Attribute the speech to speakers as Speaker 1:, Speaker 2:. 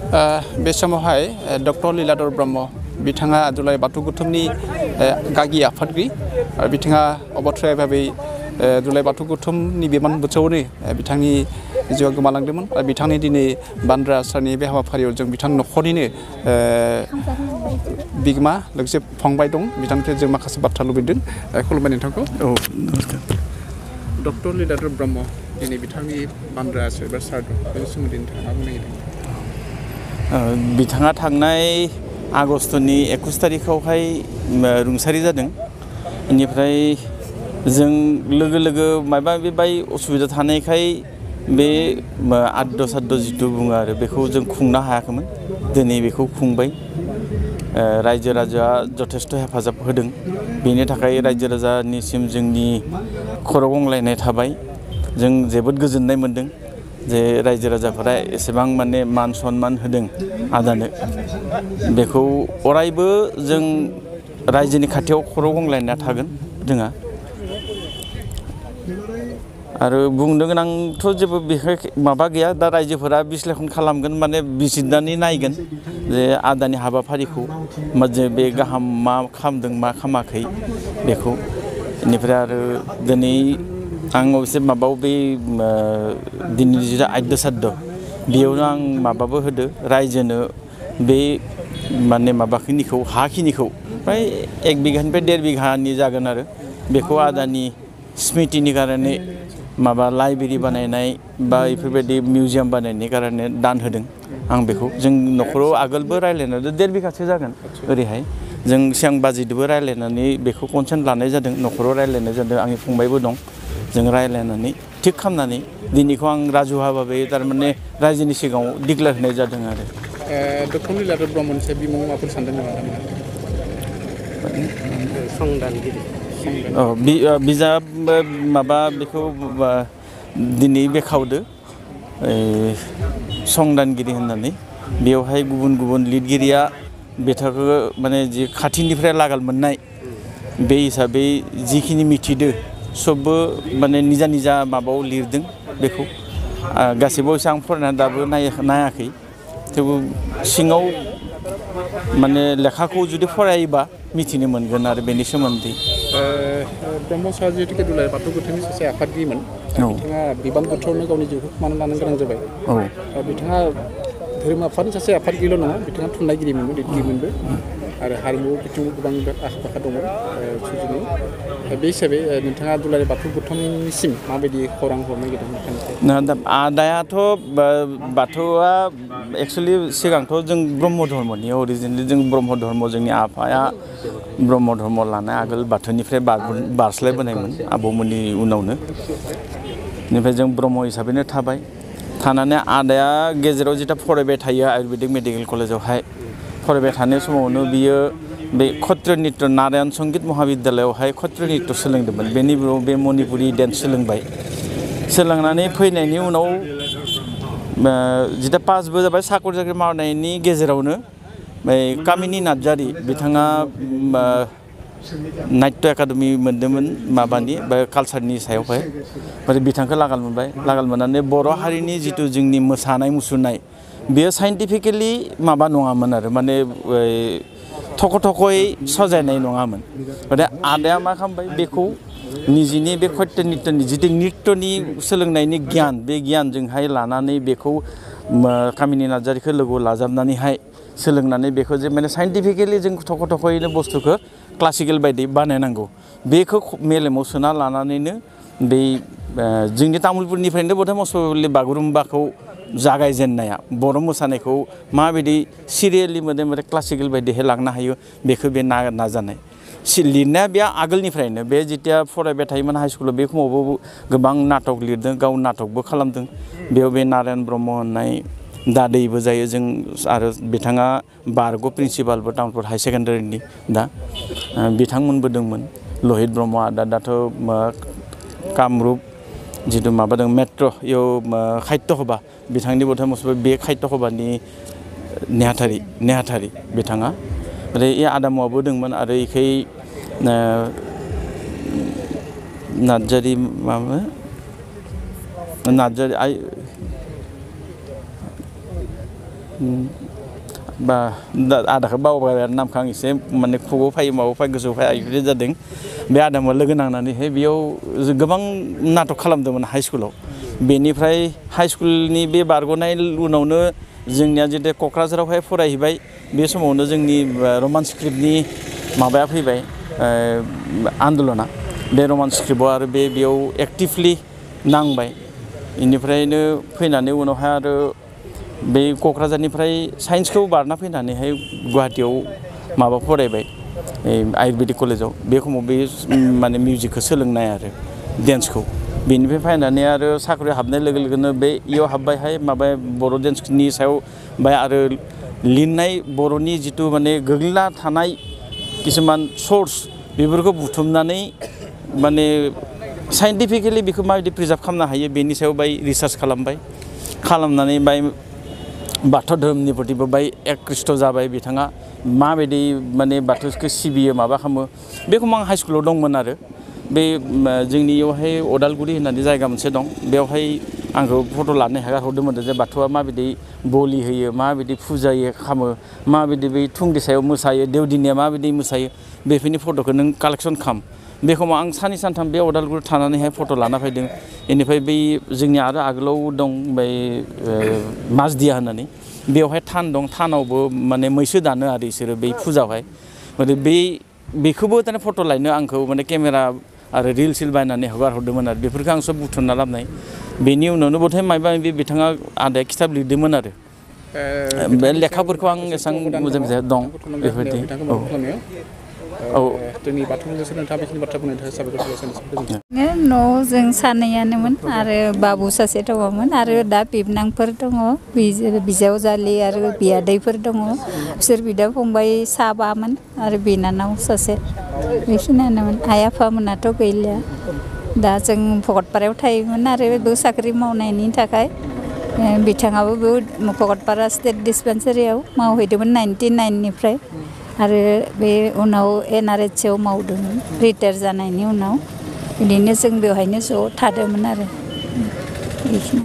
Speaker 1: बे समावहाय डक्टर लीलाधर ब्रह्म बिथाङा दुलाराय बाथौ गौथुमनि गागि आफादगिरि आरो बिथाङा अबथ्रायारि भाबै दुलाराय बाथौ गौथुमनि बिबान बोथोरावनो बिथांनि जिउआ गोमालांदोंमोन आरो बिथांनि दिनै बान्द्रा आसारनि बे हाबाफारियाव जों बिथांनि न'खरनिनो बिगोमा लोगोसे फंबाय दं बिथांनिफ्राय जों माखासे बाथ्रा लुबैदों खुलुमबाय नोंथांखौ औ डक्टर लीलाधर ब्रह्म दिनै बिथांनि बान्द्रा आसार एबा सारद बेनि सोमोन्दै नोंथाङा मा बुंनो नागिरदों
Speaker 2: बिथाङा थांनाय आगष्टनि 21 तारिखआवहाय रुंसारि जादों बेनिफ्राय जों लोगो लोगो माबा बाय असुबिदा थानायखाय बे आद्द साद्द जिथु बुङो आरो बेखौ जों खुंनो हायाखैमोन दिनै बेखौ खुंबाय रायजो राजाया जथेस्थ' हेफाजाब होदों बेनि थाखाय रायजो राजानिसिम जोंनि खर' गंग्लायनाय थाबाय जों जोबोद गोजोननाय मोनदों जे रायजो राजाफोरा एसेबां माने मान सनमान होदों आदानो बेखौ अरायबो जों रायजोनि खाथियाव खर' गंग्लायना थागोन जोंहा आरो बुंनो गोनांथ' जेबो बेहाय माबा गैया दा रायजोफोरा बिश्लेषण खालामगोन माने बिजिरनानै नायगोन जे आदानि हाबाफारिखौ बे गाहाम मा खालामदों मा खालामाखै बेखौ बेनिफ्राय आरो दिनै आं अबसे माबाव बे दिनैनि जिथु आद्द साद्द बेयावनो आं माबाबो होदो रायजोनो बे माने माबाखिनिखौ हाखिनिखौ फ्राय 1 बिघानिफ्राय 1.5 बिघानि जागोन आरो बेखौ आदानि स्मृतिनि कारणे माबा लाइब्रेरि बानायनाय बा बेफोरबायदि मिउजियाम बानायनायनि कारणे दान होदों आं बेखौ जों न'खराव आगोलबो रायज्लायनानै 1.5 बिघासो जागोन ओरैहाय जों सिगां बाजेटबो रायज्लायनानै बेखौ कनसेन्ट लानाय जादों न'खराव रायज्लायनाय जादों आंनि फंबायबो दं जों रायज्लायनानै थिग खालामनानै दिनैखौ आं राजुहा भाबै थारमाने रायजोनि सिगाङाव डिक्लेयार होनाय जादों आरो
Speaker 1: डक्टर लीलाधर ब्रह्मनि सायाव बिमुं माबाफोर सानदों नामा संदानगिरि
Speaker 2: बिजाब माबा बेखौ दिनै बेखावदो संदानगिरि होननानै बेवहाय गुबुन गुबुन लिरगिरिया बेथाखौ माने जि खाथिनिफ्राय लागाल मोननाय बे हिसाबै जिखिनि मिथिदो सबबो माने निजा निजा माबायाव लिरदों बेखौ गासैबो आं फरायनानै दाबो नायाखै थेवबो सिङाव माने लेखाखौ जुदि फरायोबा मिथिनो मोनगोन आरो बेनि सोमोन्दै
Speaker 1: ब्रह्म सार जिहेतु दुलाराय बाथौ गौथुमनि सासे आफादगिरिमोन बिथाङा बिबान बोथोरावनो गावनि जिउखौ खोमाना लानो गोनां जाबाय बिथाङा धोरोम आफादनि सासे आफादगिरिल' नङा बिथाङा थुनलाइगिरिमोनबो लिरगिरिमोनबो आरो हारिमु बिथिङाव गोबां आखा फाखा दंमोन सुजुनाय बे हिसाबै नोंथाङा दुलाराय बाथौ गौथुमनिसिम माबायदि खौरां हरनो नागिरदों
Speaker 2: आदायाथ' बाथौआ एक्सुवेलि सिगांथ' जों ब्रह्म धर्मनि अरिजिनेलि जों ब्रह्म धर्म जोंनि आफाया ब्रह्म धर्म लानाय आगोल बाथौनिफ्राय बारस्लायबोनायमोन आबौमोननि उनावनो बेनिफ्राय जों ब्रह्म हिसाबैनो थाबाय थानानै आदाया गेजेराव जिथा फरायबाय थायो आयुर्वेदिक मेडिकेल कलेजावहाय फरायबाय थानाय समावनो बियो बे क्षत्रिय नित्य नारायण संगीत महाबिद्यालयावहाय क्षत्रिय नित्य सोलोंदोंमोन बेनि उनाव बे मणिपुरि डेन्स सोलोंबाय सोलोंनानै फैनायनि उनाव जिथा पासबो जाबाय साकरि साकरि मावनायनि गेजेरावनो कामिनी नार्जारी बिथाङा नाट्य एकाडेमि मोन्दोंमोन माबानि बा कालसारनि सायावहाय ओमफ्राय बिथांखौ लागाल मोननानै बर' हारिनि जिथु जोंनि मोसानाय मुसुरनाय बेयो साइन्टिफिकेलि माबा नङामोन आरो माने थख' थख'यै साजायनाय नङामोन माने आदाया मा खालामबाय बेखौ निजिनि बे क्षत्रिय नित्यनि जितु नित्यनि सोलोंनायनि गियान बे गियानजोंहाय लानानै बेखौ कामिनी नार्जारीखौ लोगोआव लाजाबनानैहाय सोलोंनानै बेखौ जे माने साइन्टिफिकेलि जों थख' थख'यैनो बुस्थुखौ क्लासिकेल बायदि बानायनांगौ बेखौ मेलेमाव सोना लानानैनो बे जोंनि तामुलपुरनिफ्रायनो बधे मसलि बागुरुम्बाखौ जागायजेननाया बर' मोसानायखौ माबायदि सिरियेलि मोदे क्लासिकेल बायदिहाय लांनो हायो बेखौ बे नाजानाय लिरनाया बे आगोलनिफ्रायनो बे जिथिया फरायबाय थायोमोन हाइ स्कुलाव बे समावबो गोबां नाटक लिरदों गाव नाटकबो खालामदों बेयाव बे नारायण ब्रह्म होननाय दादैबो जायो जों आरो बिथाङा बारग' प्रिन्सिपालबो तामुलपुर हाई सेकेन्डारिनि दा बिथांमोनबो दंमोन लहित ब्रह्म आदा दाथ' कामरुप जिथु माबादों मेट्र' इयाव साहित्य सभा बिथांनि बथाय मसबा बे साहित्य सभानि नेहाथारि बिथाङा ओरै आदामुआबो दंमोन आरो इखै नार्जारी माबा नार्जारी बा आदाखौ बावबाय आरो नामखौ आं एसे माने खुगायाव फैयो माबायाव फैयो गोसोआव फैयो बेफोरबायदि जादों बे आदामोन लोगो नांनानैहाय बेयाव गोबां नाटक खालामदोंमोन हाइ स्कुलाव बेनिफ्राय हाइ स्कुलनि बे बारग'नाय उनावनो जोंनिया जेथे क'क्राझारावहाय फरायहैबाय बे समावनो जोंनि रमान स्क्रिप्टनि माबाया फैबाय आन्दलना बे रमान स्क्रिप्टआव आरो बेयाव एक्टिभलि नांबाय बेनिफ्रायनो फैनानै उनावहाय आरो बे क'क्राझारनिफ्राय साइन्सखौ बारना फैनानैहाय गुवाहाटियाव माबा फरायबाय आयुर्वेदिक कलेजाव बे समाव बे माने मिउजिकखौ सोलोंनाय आरो डेन्सखौ बेनिफ्राय फैनानै आरो साख्रियाव हाबनाय लोगो लोगोनो बे इयाव हाबबायहाय माबा बर' डेन्सनि सायाव ओमफ्राय आरो लिरनाय बर'नि जिथु माने गोग्लैना थानाय किसुमान सर्स बेफोरखौ बुथुमनानै माने साइन्टिफिकेलि बेखौ माबायदि प्रिजार्भ खालामनो हायो बेनि सायाव बाय रिसार्च खालामनानै बाय बाथौ धोरोमनि प्रतिबो बाय एककृष्ट जाबाय बिथाङा माबायदि माने बाथौखौ सिबियो माबा खालामो बेखौ आं हाइ स्कुलाव दंमोन आरो बे जोंनियावहाय अदालगुरि होननानै जायगा मोनसे दं बेवहाय आंखौ फट' लानो हगारहरदोंमोन जे बाथौआ माबायदि बोलि होयो माबायदि फुजायो खालामो माबायदि बै थुंग्रि मोसायो देवदिनिया माबायदि मोसायो बेफोरनि फट'खौ नों कालेक्सन खालाम बेखौ आं साननै सानथाम बे अदालगुरि थानानैहाय फट' लाना फैदों बेनिफ्राय बै जोंनि आरो आगोलाव दं बै माजदिया होननानै बेवहाय थान दं थानावबो माने मैसो दानो आरो बिसोरो बै फुजायावहाय माने बेखौबो दाने फट' लायनो आंखौ माने केमेरा आरो रिल सिल बायनानै हगारहरदोंमोन आरो बेफोरखौ आं सब बुथुमना लाबोनाय बेनि उनावनो बथाय माबा माबि बिथाङा आदाया खिथाब लिरदोंमोन आरो बे लेखाफोरखौ आं एसेबां मोजां दं बेफोरबायदि औ
Speaker 1: जोंनि बाथौ मन्दिरखौ नोंथाङा बेखिनि बाथ्रा बुंनायनि थाखाय साबायखर खालामो
Speaker 3: न'आव जों सानैयानोमोन आरो बाबु सासे दङमोन आरो दा बिबनांफोर दङ बिजावजालि आरो बियादैफोर दङ बिसोर बिदा फंबाय साबामोन आरो बिनानाव सासे बेखिनियानोमोन आइ आफामोनाथ' गैलिया दा जों भकतपारायाव थायोमोन आरो बेयाव साख्रि मावनायनि थाखाय बिथाङाबो बेयाव भकतपारा स्टेट डिस्पेन्सारियाव मावहैदोंमोन 99निफ्राय आरो बे उनाव NRH आव मावदोंमोन रिटायार जानायनि उनाव बिदिनो जों बेवहायनो ज' थादोंमोन आरो बेखिनि